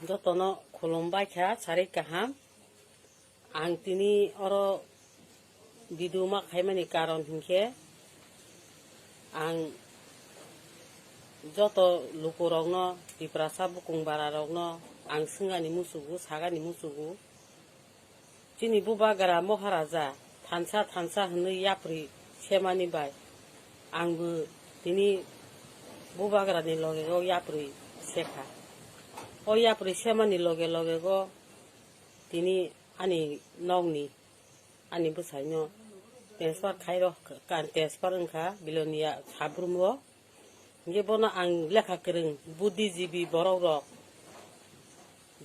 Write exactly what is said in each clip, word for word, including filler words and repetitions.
Jotono khulumbai kha, sarik kaham. Ang tini oro video ma khaimani karon hinkhe ang joto lukurokno, Tiprasa bukung bararokno ang swngani musugo, sagani musugo. Chini bubagra Moharaja thansa thansa hwnwi yapri semani bai angbo tini bubagrani loge o yapri sekha. O yapri semani loge loge o tini ani nokni, ani bwsaino transfer khairok, transfer wngkha Bilonia Sabrum o. Hinkhe bono ang lekha kwrwng, buddhijibi borok rok,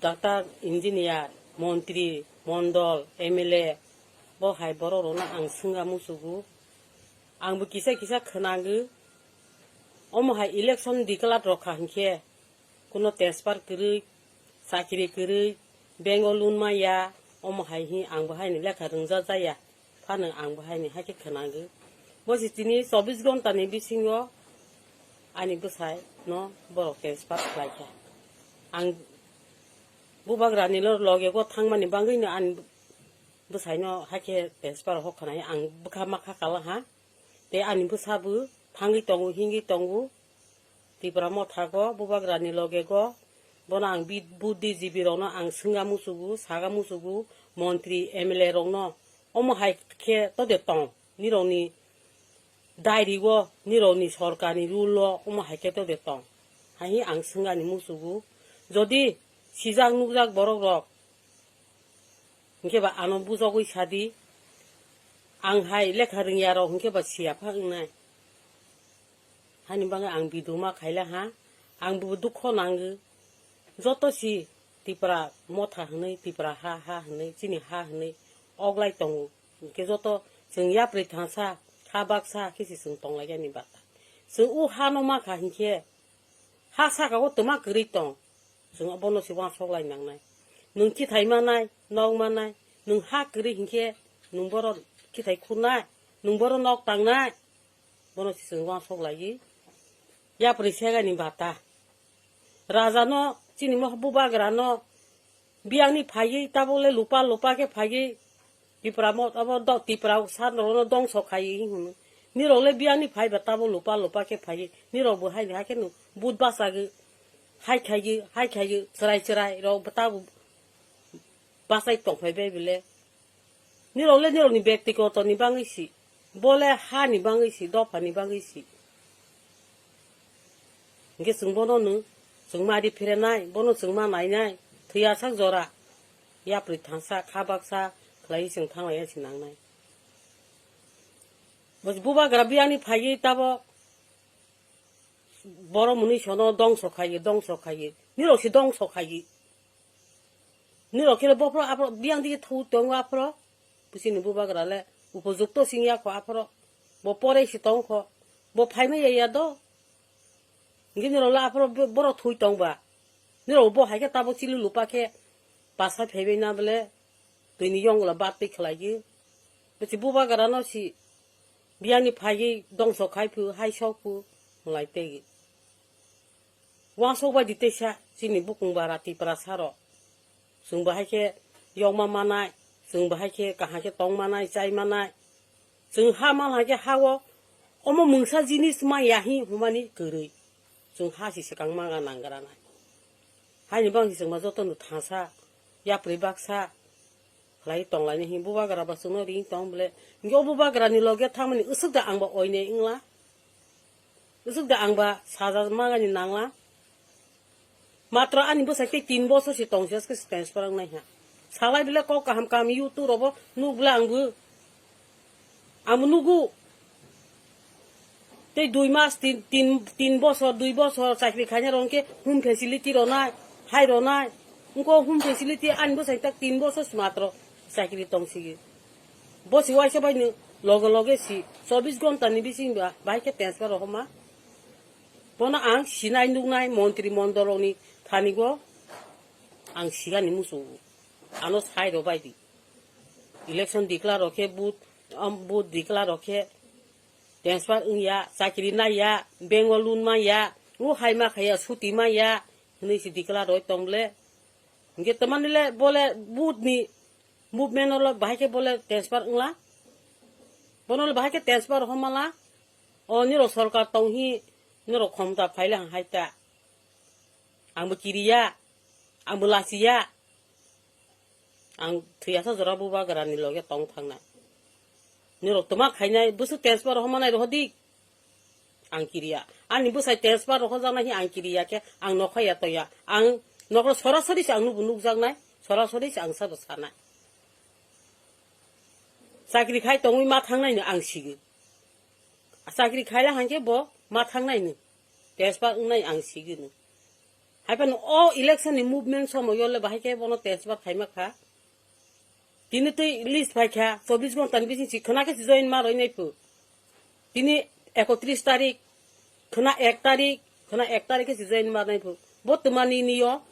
doctor, engineer, montri, mondol, M L A, bo hai borok rokno ang swngna musugo. Angbo kisa kisa khwnango, omo hai election declare rok kha hinkhe, kuno transfer kwrwi, chakri kwrwi, bank o loan maya, omo hai hi angbo haini lekha rwngjak jaya. Phano ang bo haini hakhe khwnango. Bo se tini chobbish ghonta ni bisingo ani bwsai no borok transfer khlai kha. Ang bubagra ni lo-, loge go thangmani bagwi no ani bwsai no hakhe transfer hok khnai ang bwkha ma kha kala ha. Tei ani bwsa bo thangwi tongo, hingwi tongo. Tipra motha go, bubagra ni loge go, bono ang bi-, buddhijibi rokno ang swngna musugo, saga musugo, montri, M L A rokno, omo hai khe to de tong, nirokni dairi o, nirokni sorkarni rule o, omo hai khe to de tong, hai hi ang swngani musugo. Jodi sijak nukjak borok rok, hinkhe ba ano bujogwi sadi, ang hai lekha rwngya rok hinkhe ba siya pha wngnai. Hani bagwi ang video ma khaila ha, ang bo dukho nango. Joto si Tipra motha hwnwi, Tipra ha, ha hwnwi, chini ha hwnwi oglai tongo. Hinkhe joto chwng yapri thangsa, kha baksa khe se chwng tonglaiyani bata. Chwng o hano ma kha hinkhe ha saka o twma kwrwi tong. Chwng bono se uansuk lai nangnai. Nwng chithai manai, nok manai, nwng ha kwrwi hinkhe nwng boro chithai khunai, nwng boro nok tangnai. Bono se chwng uansuk laiwi yapri segani bata. Raja no chini mo bubagra no biyangni phaiwi tabuk le lupa lupa khe phaiwi Tipra mo abo do-, Tipra sa rokno dongso khaiwi hwnwi. Nirok le biyangni phaiba tabuk lupa lupa khe phaiwi. Nirok bo haini hakhe no but bachagwi, hai khaiwi, hai khaiwi, chwrai chwrai rok bo tabuk bachai tongphai bai bile. Nirok le nirokni bektigoto ni bagwi si. Bo le ha ni bagwi si, dopha ni bagwi si. Hinkhe chwng bono no, chwng ma ri phirenai, bono chwng ma nainai, thwiyasak jora, yapri thangsa, kha baksa khlaiwi chwng thanglaiya se nangnai. Bo bubagra biyangni phaiwi tabok borok mwnwi sono dongso khaiwi, dongso khaiwi, nirok se dongso khaiwi. Nirok khe bophro aphro biyang dige thu tongo aphro. Bwsini bubagra le upojukto singya kho aphro. Bo porei se tong kho. Bo phaima ya ya do. Hinkhe nirok le aphro bo-, borok thui tong ba. Nirok bo hai khe tabuk chili lupa khe bachai phaibai na bole. Twini yongla batwi khlai khe. Bwsi bubagra no si biyangni phaiwi dongso khai phu, hai sok phu, hwnlai tei. Uansuk bai di teisa chini bukung bara Tiprasa rok. Chwng bo hai khe yokma manai, chwng bo hai khe kaham khe tong manai, chai manai. Chwng ha man hai khe ha o omo mungsa jinis ma ya hi hwnmani kwrwi. Chwng ha si swkang ma ga nang gra nai. Haini bang si chwng ma joto no thangsa, yapri baksa khlai tong laini hi bubagra ba chwngno ring tong bole. Hinkhe o bubagra ni loge thangmani usuk da ang ba oinai wngla. Usuk da ang ba saja magani nangla. Matro ani bwsai tei tin bosor se tong se transfer wng nai ha. Salai bile kok kaham kaham YouTube robo nuk bile ang bo. Ang bo nugu. Tei dui mas, tin, tin, tin bosor, dui bosor chakri khaina rok khe home facility ronai, hai ronai. Wngko home facility ani bwsai tak tin bosor se matro chakri tong sigi. Bo si waisa bai no loge loge si chobbish ghonta ni bising ba bai khe transfer rohorma. Bono ang sinai nuknai montri mondol rokni thani go ang sigani muchungo. Ano sai rw bai di. Election declare rw khe vote, um, vote declare rw khe transfer wngya, chakri naiya, bank o loan manya, o hai ma khaiya, suti manya, hwnwi se declare rw tong le. Hingke tamani le bole booth ni movement o le bahai khe bole transfer wngla. Bono le bahai khe transfer homala. O nirok sorkar tong hi nirok khomta phaile hang hai ta. Ang bo kiriya, ang bo lachiya. Ang thwiyasa jora bubagra ni loge tong thangnai. Nirok toma khainai bwswk transfer homanai rohodi. Ang kiriya. Ani bwsai transfer rohorjaknai hi ang kiriya khe ang nokhaya toya. Ang nokro sorasori se ang nubo nukjaknai, sorasori se ang sabo sanai. Chakri khai tongwi ma thangnai no ang sigi. Chakri khaila hangke bo ma thangnai no. Transfer wngnai ang sigi no. Haiphano o election ni movement somoyo le bahai khe bono transfer khaima kha. Tini twi list phai kha, chobbish ghonta ni bising si khwna khe si join ma roi nai phu. Tini ekotris tarik, khwna ek tarik, khwna ek tarik khe si join ma nai phu. Bo twmani niyo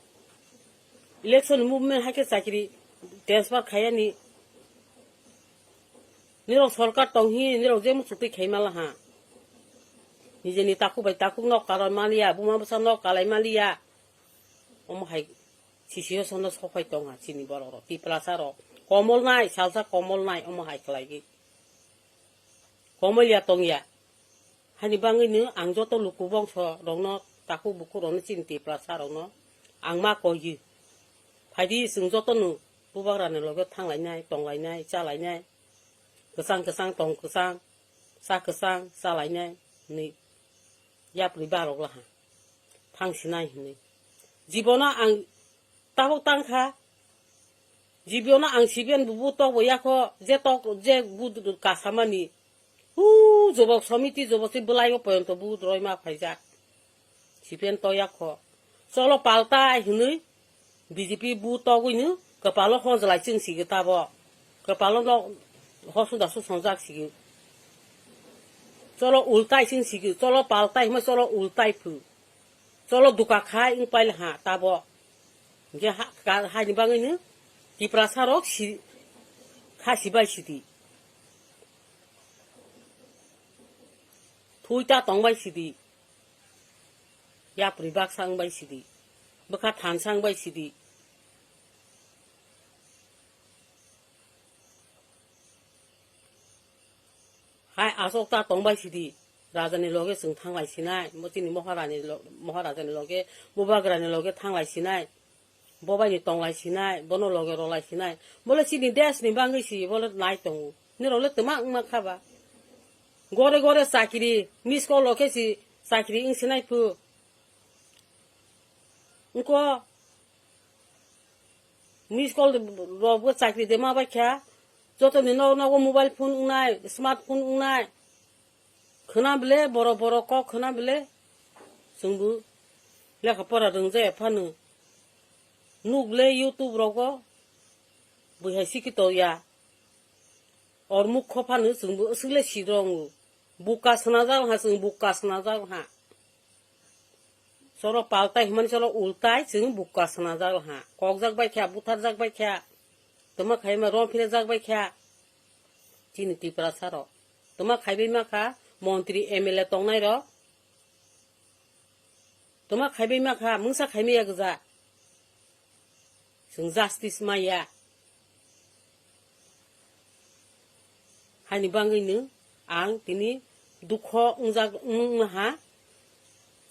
election movement hai khe chakri transfer khayani. Nirok sorkar tong hi, nirok je muchuk twi khai mala ha. Nijeni takhuk bai takhuk nok kalai maliya, buma bwsa nok kalai maliya. Omo hai sisi o sono sokhai tong ha chini borok rok, Tiprasa rok. Komol nai, salsa komol nai, omo hai khlai di. Komol ya tong ya. Hani bangwi no ang joto luku bongso rokno, takhuk bukhuk rokno chini Tiprasa rokno ang ma koi di. Phai di chwng joto no bubagra ni loge thang lai nai, tong lai nai, cha lai nai. Kwchang kwchang tong kwchang, cha kwchang cha lai nai. Ni yapri barok laha. Thang sinai hinwi. Jibono ang tabuk tang kha. Jibono ang siben bubu tok bo yakho, je tok, je bu kasamani. Hu, jobok somiti, jobok si bwlai o poyonto bu roi ma phaijak. Siben to yakho. Cholo paltai hinwi. B J P bu togwi no kwpalo honjlai chwng sigi tabo. Kwpalo no hosuda susongjak sigi. Cholo ultai chwng sigi, cholo paltai hima cholo ultai phu. Cholo duka khai wng pail ha tabo. Hingke ha, ka, haini bagwi no Tiprasa rok si, kha sibai sidi. Thui ta tongbai sidi. Yapri baksa wngbai sidi. Bwkha thansa wngbai sidi. Hai aswk ta tongbai sidi. Rajani loge chwng thanglai sinai. Bo chini Maharani lo-, Maharajani loge, Bubagrani loge thanglai sinai. Bo bai ni tonglai sinai, bono loge rolai sinai. Bole chini desh ni bangwi si, bole nai tongo. Nirok le twma wngma kha ba. Gore gore chakri, miss call rok khe si chakri wng sinai phu. Wngko miss call rok bo chakri de ma bai kha. Joto ni nok nogo mobile phone wngnai, smart phone wngnai. Khwna bele, borok borok kok khwna bele. Chwngbo lekha pora rwngjaya phano. Nuk le YouTube rogo. Bwihai sikhi to ya. Or mukho phano chwngbo aswk le sidrongo. Buka swnajak ha chwng buka swnajak ha. Cholo paltai hwnmani cholo ultai chwng buka swnajak ha. Kokjak bai kha, butharjak bai kha. Tama khaima rom phirajak bai kha. Chini Tiprasa rok. Tama khaibai ma kha montri M L A tongnai rok. Tama khaibai ma kha mungsa khaimaya gwja. Chwng justice maya. Haini bangwi no ang tini dukho wngjak wng ha.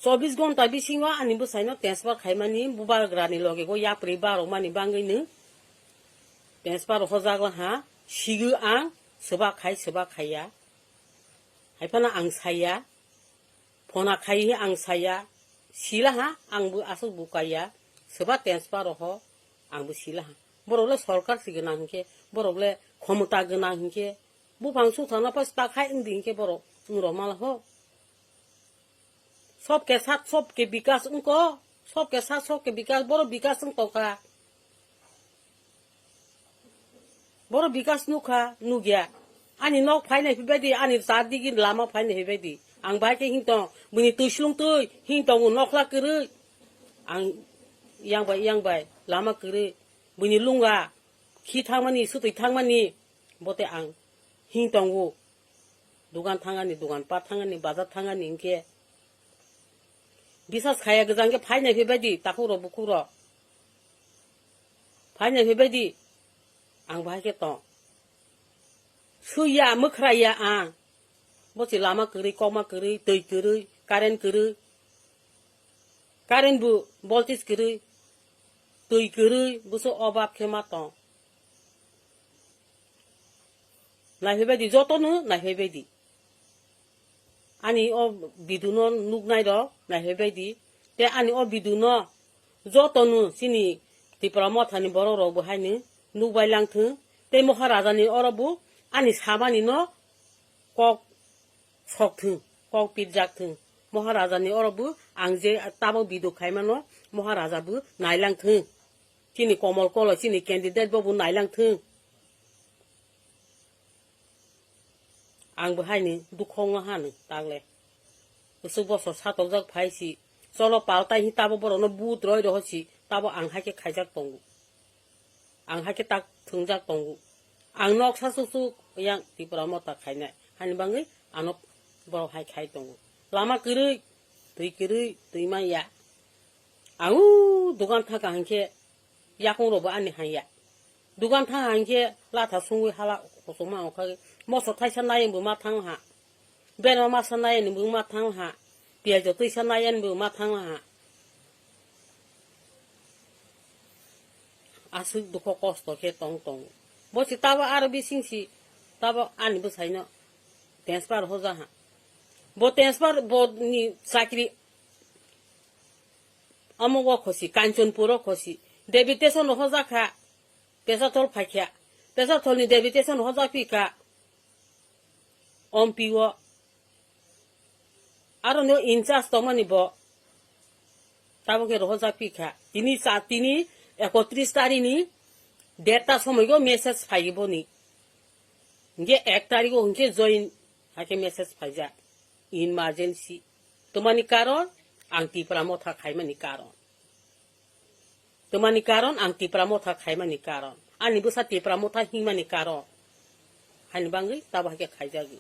Chobbish ghonta bisingo ani bwsaino transfer khaimani bubagrani loge go yapri barokmani bangwi no transfer hojak ha. Sigi ang swbak khai swbak khaiya. Haiphano ang saya. Phona khai hi ang saya, sila ha, ang bo aswk bo kaiya, swba transfer roho, ang bo sila ha. Borok le sorkar si gwnang hinkhe, borok le khomota gwnang hinkhe, buphang sukthana pas ta khai wngdi hinkhe borok wng rok mala ho. Sob ke sat, sob ke bikas wngko, sob ke sat, sob ke bikas, borok bikas wng tongkha. Boro bikas nukha, nukya. Ani nok phainai phaibaidi, ani char digi lama phainai phaibaidi. Ang bai khe hintong, bini twi slung twi, hintong nokla kwrwi. Ang yang bai, yang bai, lama kwrwi. Bini lunga, khi thangmani, swtwi thangmani, bote ang hintongo. Dugan thangani, dugan pat thangani, bazar thangani hinkhe. Bisas khaya gwjang khe phainai phaibaidi, takhuk rok, bukhuk rok. Hai nai phaibai di, ang bahai khe tong. Sui ya, mwkhra ya ang. Bo se lama kwrwi, kokma kwrwi, twi kwrwi, current kwrwi. Current bo voltage kwrwi, twi kwrwi, bwswk obab khe ma tong. Naiphaibai di, jotono naiphaibai di. Ani o video no nuknai rok naiphaibai di. Te ani o video no jotono chini Tipra Motha ni borok rok bo haino nukbai lang thung. Te Maharaja ni oro bo ani samani no kok sok thung, kok pirjak thung. Maharaja ni oro bo ang je tabok video khaimano Maharaja bo nailang thung. Chini Komol Kolo, chini candidate bo bo nailang thung. Ang bo haini dukhongo hano tagle. Usuk bosor satokjak phai si. Cholo paltai hi tabo borokno but roi roho si. Tabo ang hai khe khaijak tongo. Ang hai khe tak thwngjak tongo. Ang noksa suk suk yang Tipra Motha khainai. Hani bangwi ano borok hai khai tongo. Lama kwrwi, twi kwrwi, twi manya. Ang u dogan thangkha hinkhe yakung rokbo ani hanya. Dogan thang hinkhe latha sungwi hala kochoma ongkha. Moso thaisa nai wngbo ma thang ha. Berma masa nai wngbo ma thang ha. Piyajo twisa nai wngbo ma thang ha. Aswk dukho kosto khe tong tong. Bo si tabo aro bising si tabo ani bwsaino transfer hoja ha. Bo transfer bo ni chakri Amo o khosi, Kanchanpur o khosi. Deputation rok hojak kha, Pesatol phai kha. Pesatol ni deputation rok hojak phi kha, M P o. Aro no in charge tongmani bo. Tabo khe rok hojak phi kha. Tini sa, tini ekotris tari ni derta somoi go message phai boni. Hinkhe ek tari go hinkhe join, hakhe message phaijak. Emergency. Tomani karon, ang Tipra Motha khaimani karon. Tomani karon, ang Tipra Motha khaimani karon. Ani bwsa Tipra Motha himani karon. Hani bangwi tabo hakhe khaijagwi.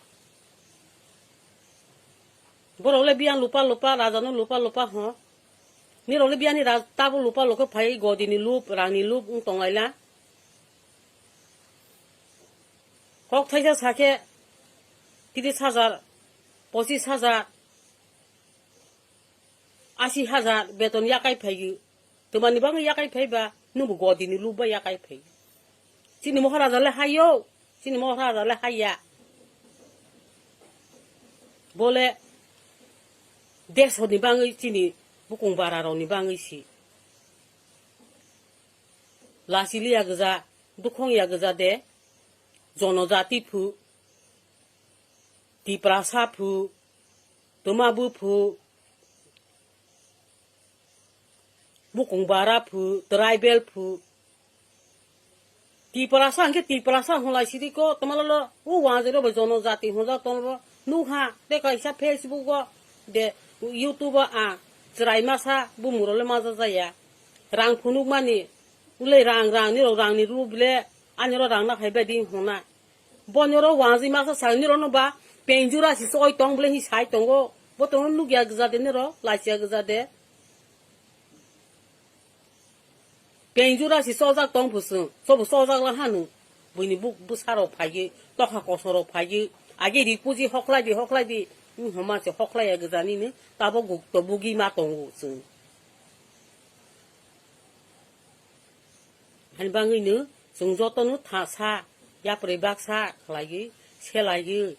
Borok le biyang lupa lupa, raja no lupa lupa ho. Nirok le biyani raj-, tabo lupa lupa phai godi ni lup, rang ni lup wng tong laila. Kok thaisa sakhe tris hajar, pochis hajar, asi hajar beton yakai phaiyo. Twmani bagwi yakai phaiba, nwngbo godi ni lup bai yakai phai. Chini Maharaja le hayo, chini Maharaja le haya. Bole desho ni bagwi chini bukung bara rok ni bagwi si. Lasi liya gwja, dukhong ya gwja de, jonojati phu, Tiprasa phu, twma buphu, bukung bara phu, tribal phu. Tiprasa hwnkhe Tiprasa hwnlai sidi ko, twma lolo, o wanjwi rok bai jonojati hwnjak tongo. Nukha, tei kaisa Facebook o, de, YouTube o ang chwrai masa bumung rok le maja jaya. Rang phunukmani, ulai rang, rang, nirok rang ni rw bile, ani oro rang na phai bai di hwnna. Bo nirok wanjwi masa sai nirok no ba penjura si soi tong bile hi sai tongo. Bo tongno nukya gwja de nirok, lachiya gwja de. Penjura si chojak tong phu chwng, sobo chojak la hanu. Buini buk bwsa rok phaiwi, tokha kosom rok phaiwi, agi ri puji hoklai di, hoklai di. Wng homa se hoklai ya gwja nini, tabo guk to bugi ma tongo chwng. Hani bangwi no chwng joto no tha sa, yapri baksa khlaiwi, selaiwi,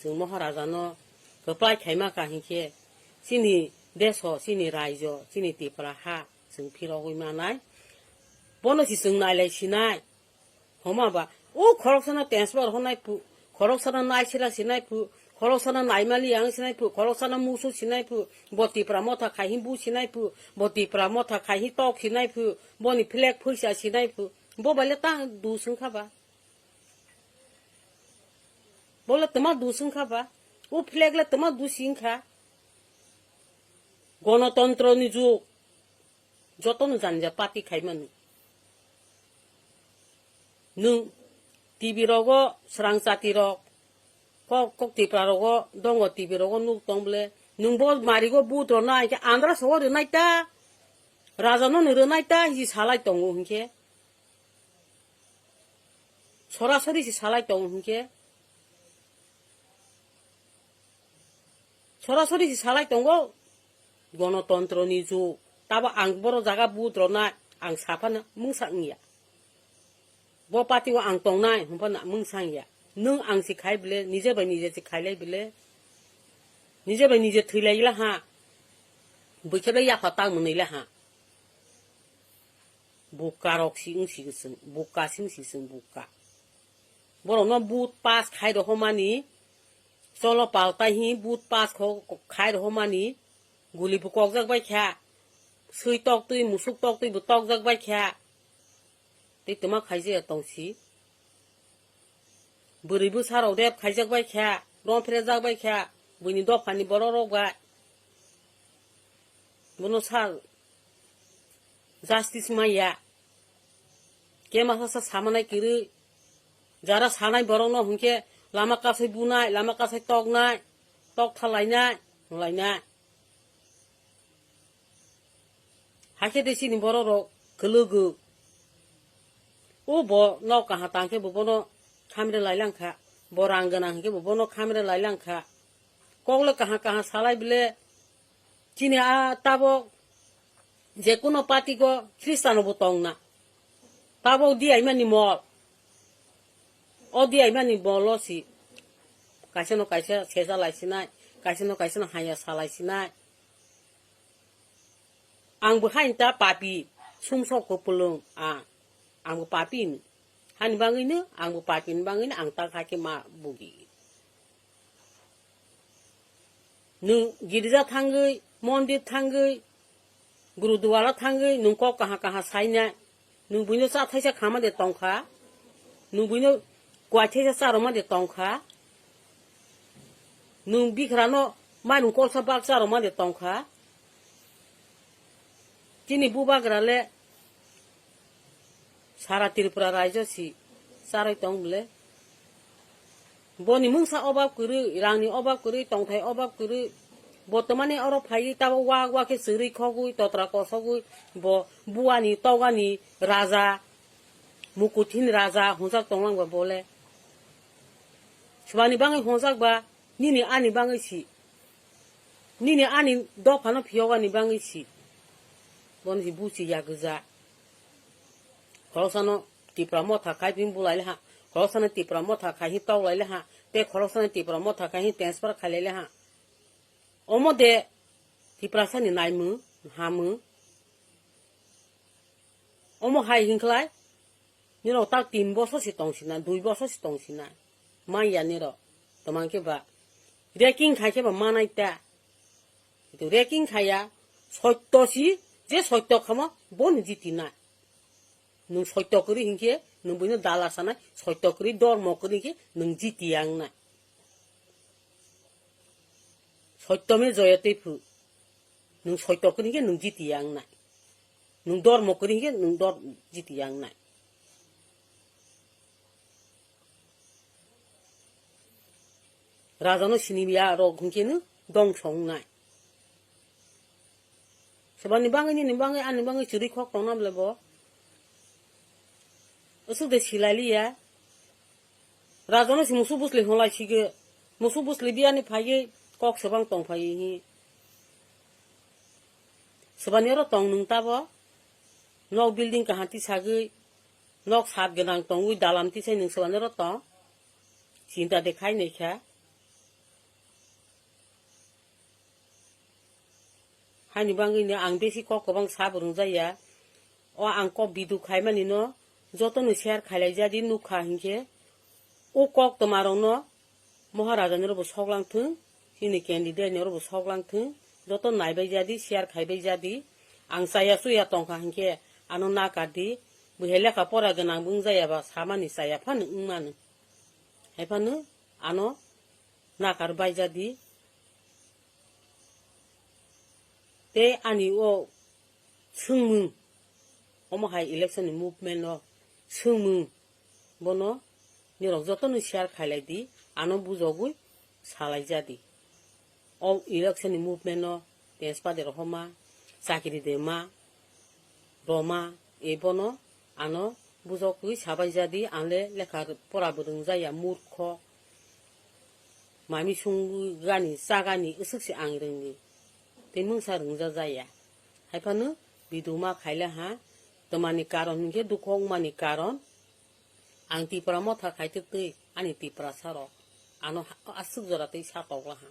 chwng Maharaja no kwplai khaima ka hinkhe, chini deso, chini raijo, chini Tipra ha, chwng phirogwi manai. Bono si chwng nailai sinai. Homa ba, o khoroksano transfer honai phu, khoroksano naisira sinai phu, khoroksano naimali ang sinai phu, khoroksano musu sinai phu, bo Tipra Motha khai hi bu sinai phu, bo Tipra Motha khai hi tok sinai phu, boni flag phuisa sinai phu. Bo bai le ta du swng kha ba. Bo le twma du swng kha ba. O flag le twma du sing kha. Gonotontro ni jug. Jotono jani ja party khaimani. Nwng T V rogo srang chati rok, kok, kok Tipra rogo dongo T V rogo nuk tong bole. Nwng bo marigo but rwna hinkhe andra sogo rwnai ta, raja no ni rwnai ta hinwi salai tongo hinkhe. Sorasori se salai tongo hinkhe, sorasori se salai tongo, gonotontro ni jug. Tabo ang boro jaga vote rwnai, ang saphano mungsa wngya. Bo party o ang tongnai, hwnphano mungsa wngya. Nwng ang se khai bile, nije bai nije se khailai bile, nije bai nije thwilaila ha, bwkhe bai yapha tang mwnwila ha. Buka rok si wng si swng, buka si wng si swng buka. Borokno vote pass khai rohormani, cholo paltai hi vote pass kho-, khai rohormani, guli bo kokjak bai kha, swi toktwi, musuk toktwi bo tokjak bai kha. Tei twma khaijaya tong si. Bwrwi bwsa rok rep khaijak bai kha, rom pherejak bai kha, buini dophani borok rok bai. Bono sa justice maya. Kema sasa samanai kwrwi. Jara sanai borokno hwnkhe lama kasai bunai, lama kasai toknai, tok thalainai, hwnlainai. Hakhe de chini borok rok kwlwgo. O bo nok kaha tang khe bo bono khamre lai lang kha. Bo rang gwnang hwnkhe bo bono khamre lai lang kha. Kokle kaha kaha salai bile chini a tabok je kuno party go Christian bo tong na. Tabok diyaimani mol. O diyaimani mol o si. Kaisa no kaisa seja lai sinai, kaisa no kaisa no haya salai sinai. Ang bo hain ta papi, sumsok kwpwlwng ang. Ang bo papi ni. Hani bangwi no, ang bo papi ni bangwi no, ang ta kha khe ma bugi. Nwng girja thangwi, mondir thangwi, gurudwara thangwi, nwng kok kaha kaha sainai. Nwng buino cha thaisa khama de tongkha. Nwng buino kwai thaisa charwma de tongkha. Nwng bikrano mainung kolsa bak charwma de tongkha. Chini bubagra le sara Tripura raijo si charwi tong bole. Boni mungsa obab kwrwi, rangni obab kwrwi, tongthai obab kwrwi. Bo twmani oro phaiwi tabo wak wak khe chwrwi khogwi, totra kosogwi, bo buani togani raja, mukuthini raja hwnjak tonglang ba bole. Swbani bangwi hwnjak ba, nini ani bangwi si. Nini ani dophano phiyogani bangwi si. Bono si buchi ya gwja. Khoroksano Tipra motha khai phin bulai le ha. Khoroksano Tipra motha khai hi tok lai le ha. Tei khoroksano Tipra motha khai hi transfer khai lai le ha. Omo de Tiprasani naimung, hamung. Omo hai hinkhlai, nirok tak tin bosor si tong sina, dui bosor si tong sina. Manya nirok, tomang khe ba. Reking khai khe ba manai ta. Itu reking khaya, sotto si, je sotto khamo, boni jiti na. Nwng soito kwrwi hinkhe, nwng buino dala sanai, soito kwrwi dormo kwrwi hinkhe, nwng jiti yang nai. Soito me joyate phu. Nwng soito kwrwi hinkhe, nwng jiti yang nai. Nwng dormo kwrwi hinkhe, nwng dor-, jiti yang nai. Rajano siniya rok hinkhe no dongso wngnai. Swbani bangwi nini bangwi ani bangwi chwrwi khok tongna bwle bo. Aswk de silai liya. Rajano si musu busli hwnlai sige. Musu busli biyani phaiwi kok swbang tong phaiwi hi. Swbani oro tong nwng tabo. Nok building kaham tisagwi. Nok sat gwnang tongwi dalam tisai nwng swbani oro tong. Chinta de khai naikha. Haini bangwi no ang besi kok kwbang sa bo rwngjaya. O ang kok video khaimani no jotono share khailai jadi nukha hinkhe. O kok twmarokno Maharaja ni oro bo sok lang thung, chini candidate ni oro bo sok lang thung, joto naibai jadi, share khaibai jadi. Ang chaya chuya tongkha hinkhe ano nakar di, bwihai lekha pora gwnang bo wngjaya ba samani chaya phano wngmano. Hai phano ano nakar bai jadi. Tei ani o swngmung, omo hai election ni movement o swngmung, bono nirok jotono share khailai di, ano bujogwi salai jadi. O election ni movement o tenspa de rohorma, chakri de ma, roma, e bono ano Bujokgwi sabai jadi, ang le lekha pora bo rwngjaya, murkho. Mami sungwi gani, chagani, aswk se ang rwngwi. Tei mungsa rwngjajaya. Haiphano video ma khaile ha, twmani karon hinkhe dukho wngmani karon, ang Tipra motha khaitwk twi ani Tiprasa rok ano ha-, aswk jora twi sa tokla ha.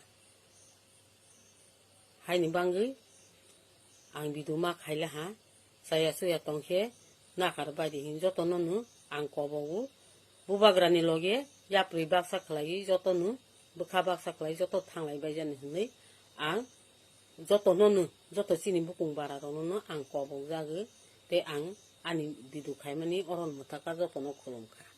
Haini bangwi ang video ma khaile ha, chaya chuya tongkhe nakhar baidi hin jotono no ang kobogo. Bubagrani loge yapri baksa khlaiwi jotono, bwkha baksa khlai joto thanglai baijani hinwi ang jotono no, joto chini bukung bara rokno no ang kobok jagwi tei ang ani video khaimani oron mwthaka jotono khulumkha.